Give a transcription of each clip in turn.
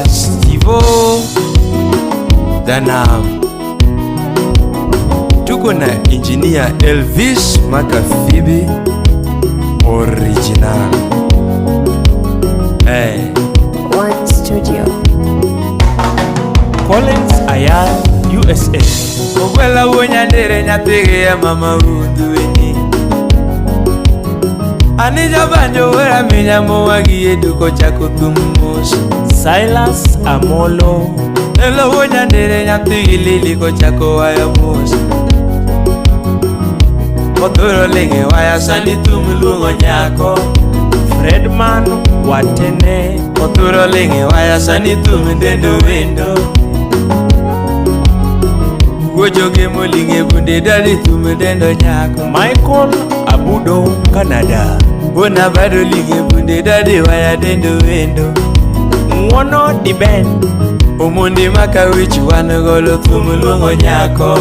Stivo Danam, tuko na engineer Elvis Makafibi original. Hey. One Studio. Collins Ayal, USA. Ogwela wuonyandere nyathigi e mama udhueni. Ani jabanjo wera minya mowagi e duko chako thum mos. Silas Amolo. Elo wuonyandere nyathigi lili kochako wayo mos. Othuro ling'e waya sani thum luongo nyako. Fredman Watene. Othuro ling'e waya sani thum dendo wendo. Wuojoge moling'e bunde dadi thum dendo nyako. Michael Abudo, Canada. Wuona bado ling'e bunde dadi waya dendo wendo. Ng'wono Diben. Omondi maka wich wan golo thum luongo nyako.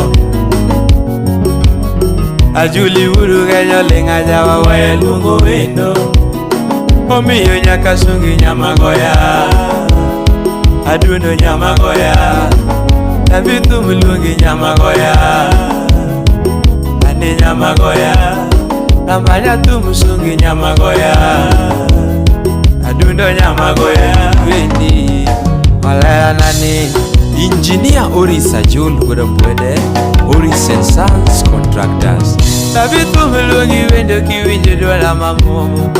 Ajuli uru genyo ling'a jawa waya luongo wendo. Omiyo nyaka sungi nyamagoya. Adundo nyamagoya. Nabi thum luongi nyamagoya. Ane nyamagoya. Namanya thum sungi nyamagoya. Adundo nyamagoya. Wendi olera nani. Engineer Oris Ajol Godambwede, Oris and Sons Contractors. Nabi thum luongi wendo kiwinjo dwala mamuomo.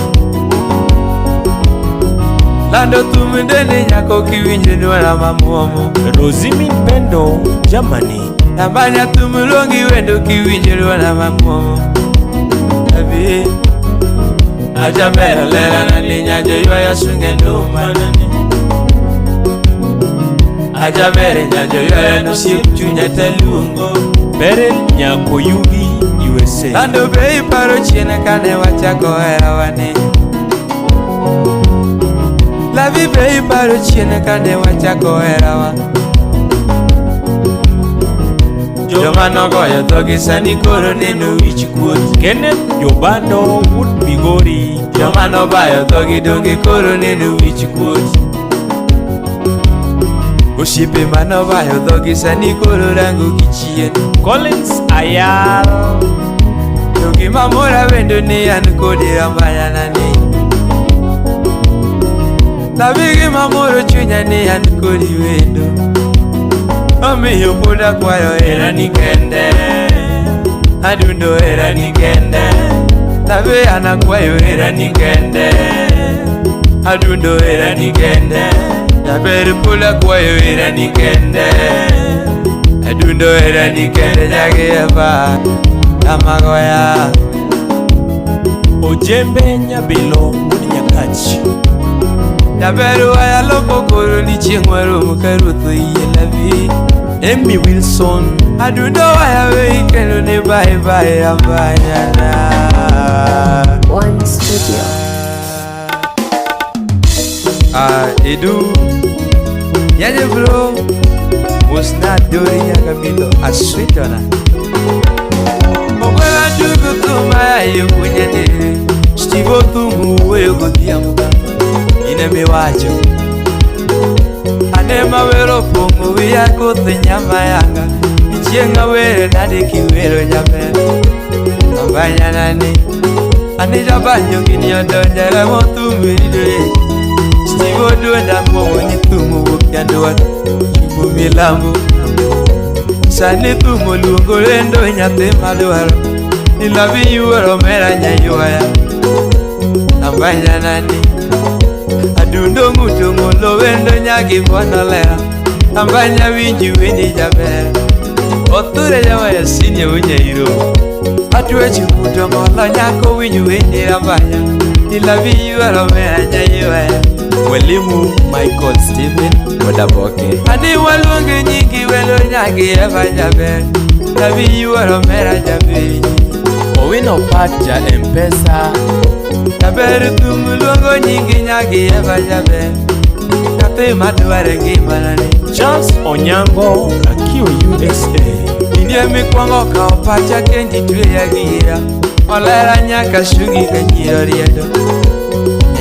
Lando thum dende nyako kiwinjo dwala mamuomo. Rosimi Pendo, Germany. Nambanya thum luongi wendo kiwinjo dwala mamuomo. Nabi Ajabero lera nani nyajo ywaya sunge nduma nani. Ajabere nyajo ywaya nosiep chunya taluongo. Beryl Nyakoyugi, USA. Lando be iparo chien kane wachako herawa ni. Lavi be iparo chien kane wachako herawa. Joma nogoyo dhogi sani koro neno wich kuot. Kenneth Jobando, Wood Migori. Joma nobayo dhogi donge koro neno wich kuot. Osiepe manobayo dhogi sani koro rango gi chien. Collins Ayal. To gima mora wendo ni an kodi rambanyana ni. Lavi gima moro chunya ni an kodi wendo. Omiyo pod akwayo hera ni kende. Adundo hera ni kende. Lavi an akwayo hera ni kende. Adundo hera ni kende. Jaber pod akwayo hera ni kende. Adundo hera ni kende nyagi eva. Nyamagoya. Ojembe Nyabilo, Wood Nyakach. Jaber waya loko koro ni chieng' warom ka ruoth oyie lavi. Emmy Wilson. Adundo waya we ikelo ne bye bye ambanyana. One Studio. Edu Yaje bro Mosna dori nyaka mito aswitona. Ogwela dugu thuma ya punyandere. Stivo thumu wuoyo godhiambo in emiwacho. Ane mawero pong'o wiya koth nyama yanga. Chieng' awere nade kiwero jaber. Ambanyana ni Ane jabanjo gini odonjere mo thum ridore. Stivo duonda muomo ni thum owuok nyandwat Chupo milambo. Sani thum oluongo lendo nyathi madwaro. Ilavi yuoro omera nyaywaya. Ambanyana ni Adundo ng'uto ng'olo wendo nyagi bono lera. Ambanya winji wendi jaber. Othure jawaya senior wunyairo. Atwechi ng'uto ng'olo nyako winj wendi ambanya. Ilavi yuoro omera nyaywaya. Mwalimu Michael Steven Odaboke. Ani waluongi nyingi wendo nyagi eva jaber. Lavi yuoro omera jaber. Owino Pat ja M-Pesa. Jaber thum luongo nyingi nyagi eva jaber. nyathi madwaro e ngimana ni. Charles Onyango akiwa USA. Inie mikwongo kawo pacha kendi tweya gi hera. Olera nyaka shugi ka nyiro riedo.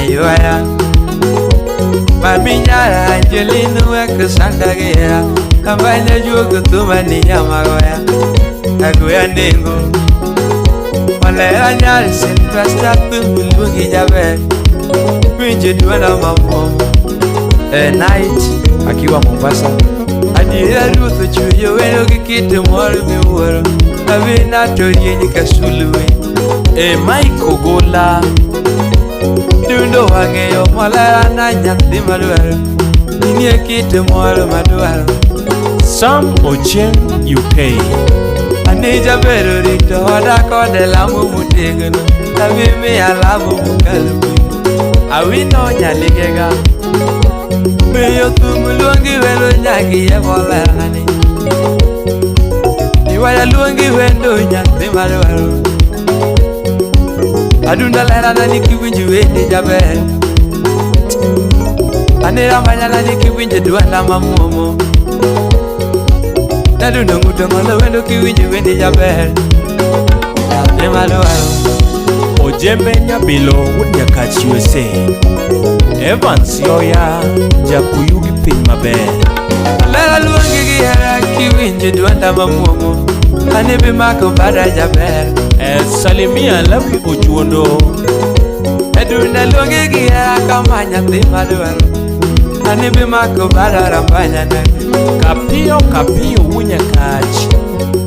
Eywaya. Mami nyara Angelina wek sanda gi hera. Kambanya juogo thuma ni nyamagoya. Agoya nengo. Olera nyar Sylvester thum luongi jaber. Winjo duonda mamuomo. Night akiwa Mombasa. Adiera ruoth ochweyo wendo gi kit mor miwuoro. Awina to rieny ka sulwe. Mike Ogola. Dundo wang'eyo molera na nyathi madwaro. Inie kit mor madwaro. Sam Ochieng UK. Ani jaber rito oda kode lamo motegno. Abi miya lamo mokalo pimo. Awino Nyaligega. Miyo thum luongi wendo nyaki e molera ni. Iwaya luongi wendo nyathi madwaro. Adunda lera na ni kiwinjo wendi jaber. Anera manyana ni kiwinjo dwanda mamuomo. Nadundo ng'uto ng'olo wendo kiwinjo wendi jaber. Nyathi madwaro. Ojembe Nyabilo wuod Nyakach USA. Evans Yoya Jakuyugi piny maber. Lera luongi gi hera kiwinjo dwanda mamuomo. Ani bi mako bada jaber. Salimia Lawi Ojuondo. Adunda luongi gi hera kama nyathi madwaro. Ani bi mako bada rambanya nade. Kapiyo Kapiyo wuod Nyakach.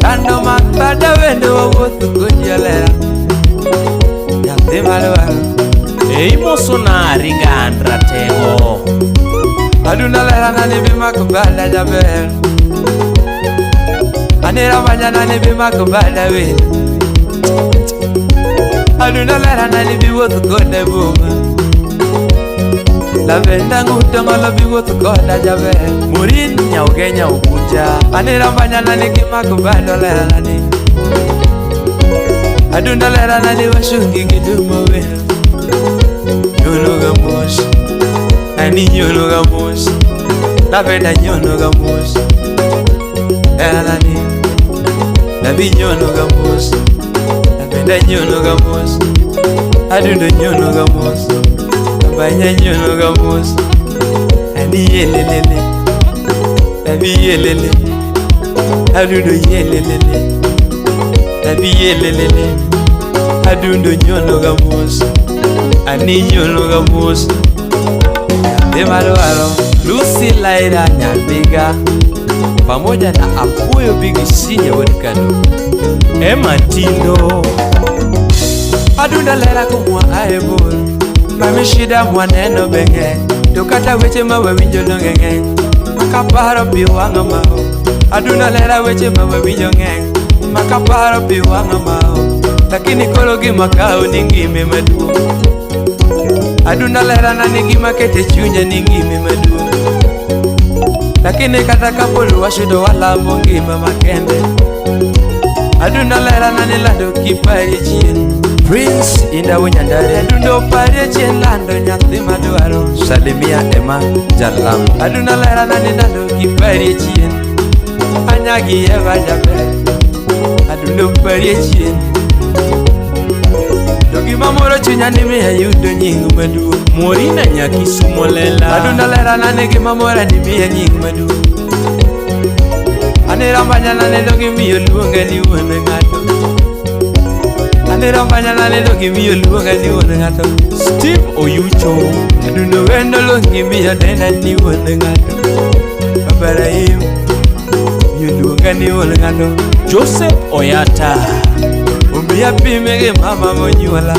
Kando mak bada wendo wawuotho kodi olera. Nyathi madwaro. Imoso na Rigan Ratego. Adunda lera nani bi mako bada jaber. Anera manyana ni bi mako bada wendo. Adunda lera nani bi wuotho koda boma. Lavenda ng'uto ng'olo bi wuotho koda jaber. Murin Nyaugenya Ugunja. Anera manyana ni gimako bado lera nani. Adunda lera nani washungi gidumo wendo. Nyono ga mos. Ani nyono ga mos. Lavenda nyono ga mos. Lera nani. Lavi nyono ga mos. Lavenda nyono ga mos. Adundo nyono ga mos. Abanya nyono ga mos. Ani yelelele. Lavi yelele. Adundo yelelele. Lavi yelelele. Adundo nyono ga mos. Ani nyono ga mos. Nyathi madwaro. Lucy Laira Nyabiga pamoja na Apuoyo Bigi Senior wuod Kano. Emma Tindo. Adunda lera kumwa ae bor. Mami shida mwaneno be ng'eny. To kata weche ma wawinjo donge ng'eny. Makaparo pi wang'a mao. Adunda lera weche ma wawinjo ng'eny. Makaparo pi wang'a mao. Lakini koro gima kawo ni ngime maduong'. Adunda lera na ni gima kete chunya ni ngime maduong'. Lakini kata kapod washudo walamo ngima makende. Adunda lera na ni lando kipari chien. Prince Indawo Nyandare. Adundo parie chien lando nyathi madwaro. Salimia Emma Jalamo. Adunda lera na ni lando kiparie chien. Anyagi Eva jaber. Adundo parie chien. To gima moro chunya ni miya yudo nying maduong'. Morina Nyakisumo Lela. Adunda lera na ni gima mora ni miya nying maduong'. Anera manyana ne donge miyo luonga ni wuon ng'ato. Anera manyana ne donge miyo luonga ni wuon ng'ato. Steve Oyucho. Adundo wendo luongi miyo denda ni wuon ng'ato. Ibrahim miyo luonga ni wuon ng'ato. Joseph Oyata. Omiya pime gi mama monyuola.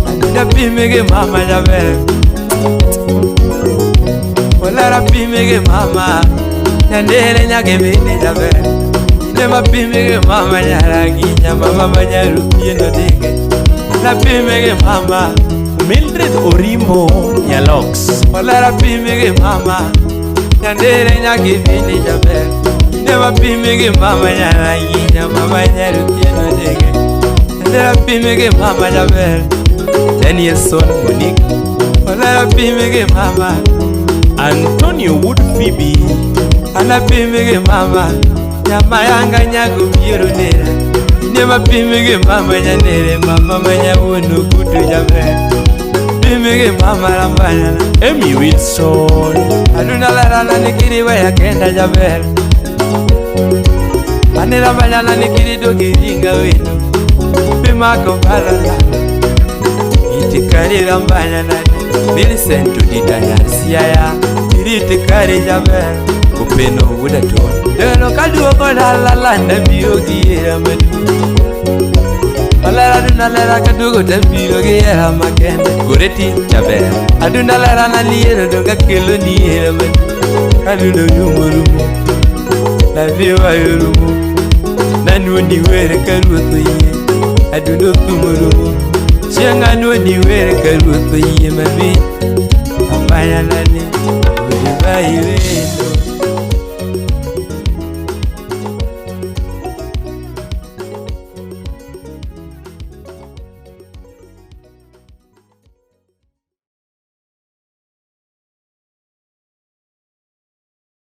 Adunda pime gi mama jaber. Olera pime gi mama. Nyandere nyage bende jaber. Ine mapime gi mama nyaraginya mama manyaru piendo dege. Napime gi mama. Mildred Orimbo Nyalox. Olera pime gi mama. Nyandere nyage bende jaber. Ine mapime gi mama nyaraginya mama nyaru piendo dege. Nyandere pime gi mama jaber. Danielson Monique. Olera pimi gi mama. Antonio Wood Phoebe. Ana pimi gi mama. Nyama yanga nyago biero nera. Ine mapimi gi mama nyanere mama manyawuono kutu jaber. Pimi gi mama rambanyana. Amy Wilson. Aduna lerana nikiri weya kenda jaber. Anira manyana nikiri dogi ringa wendo. Pimako balala. Itikari rambanyana. Millicent Odida Siaya. Iritikari jaber. Upeno wuda tuon. Deno kaduogo dala landa biro gi hera maduong'. Olera aduna lera kaduogo tabiro gi hera makende. Goreti jaber. Aduna lera naliero to kakelo ni hera maduong'. Adundo rumo rumo. Nadhi wayo rumo. Nanuoni wer ka ruoth oyie. Adundo thumo rumo. Chieng' anuoni wer ka ruoth oyie mabi. Amanya nani. Odibayi.